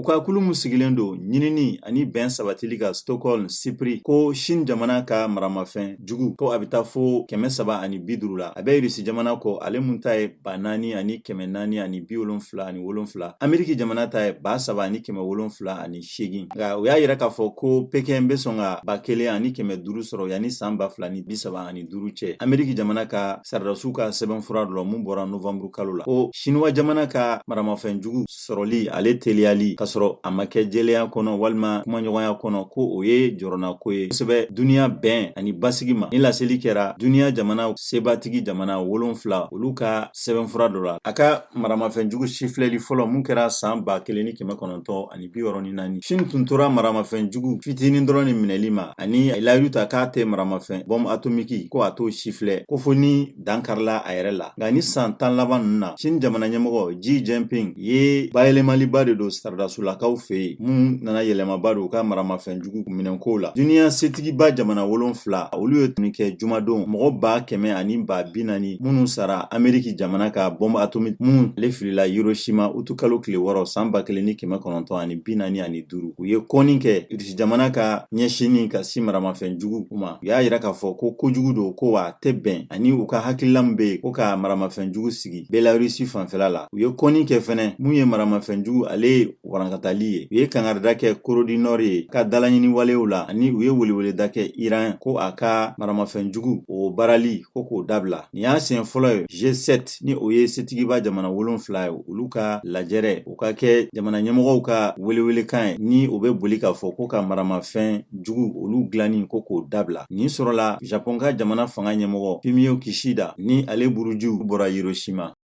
U ka kulu min sigilen don ɲinini ani bɛn sabatili ka Stockholm, Sipiri, ko Chine jamana ka maramafɛn jugu ko a bɛ taa fo 350 la, a bɛ Irisi jamana kɔ, ale mun ta ye 4477, Ameriki jamana ta ye 3708. Nka u y'a yira k'a fɔ ko Pekin bɛ sɔn ka 1500 sɔrɔ yanni san 2035 cɛ. Ameriki jamana ka saradasiw ka sɛbɛnfura dɔ mun bɔra novanburu kalo la, ko Siniwa jamana ka maramafɛn jugu sɔrɔli ale teliyali k'a sɔrɔ a ma kɛ jɛlenya kɔnɔ walima kumaɲɔgɔnya kɔnɔ, ko o ye jɔrɔnako ye kosɛbɛ duniya bɛn ani basigi ma. Ni laseli kɛra duniya jamana sebatigi jamana 7 olu ka sɛbɛnfura dɔ la. A ka maramafɛnjugu sifilɛli fɔlɔ mun kɛra san 1964, Chine tun tora maramafɛnjugu fitinin dɔrɔn ni minɛli ma, ani a layidu ta k'a tɛ maramafɛn bɔnbu atomiki ko a t'o sifilɛ, ko fo ni dankarila a yɛrɛ la. Nka ni san 10 laban ninnu na, Chine jamana ɲɛmɔgɔ Xi Jinping ye bayɛlɛmaliba de don saradasulakaw fɛ yen, mun nana yɛlɛmaba don u ka maramafɛnjugu minɛnkow la. Duniya setigiba jamana 7 olu ye tun kɛ jumadon mɔgɔ 100 ani 40 000 minnu sara Ameriki jamana ka bɔnbu atomiki mun ale filila Hiroshima utukalo tile 6 san 1945, u ye kɔnni kɛ Irisi jamana ka ɲɛsinni ka sin maramafɛn jugu ma. U y'a yira k'a fɔ ko kojugu don, ko wa a tɛ bɛn ani u ka hakilila min bɛ yen ko ka maramafɛn jugu sigi Belarusi fanfɛla la. U ye kɔnni kɛ fɛnɛ mun ye maramafɛn jugu ale ye warankatali ye. U ye kangarida kɛ Corée du Nord ye ka dalaɲini walew la, ani u ye weleweleda kɛ Iran ko a ka maramafɛn jugu o baarali ko k'o dabila. Nin y'a siɲɛ fɔlɔ ye G7, ni o ye setigiba jamana 7 ye, olu ka lajɛrɛ o ka kɛ jamana ɲɛmɔgɔw ka welewelekan ye, ni o bɛ boli k'a fɔ ko ka maramafɛn jugu olu dilanni ko k'o dabila. Nin sɔrɔla Japon ka jamana fanga ɲɛmɔgɔ Fumio Kishida, ni ale buruju bɔra Hiroshima.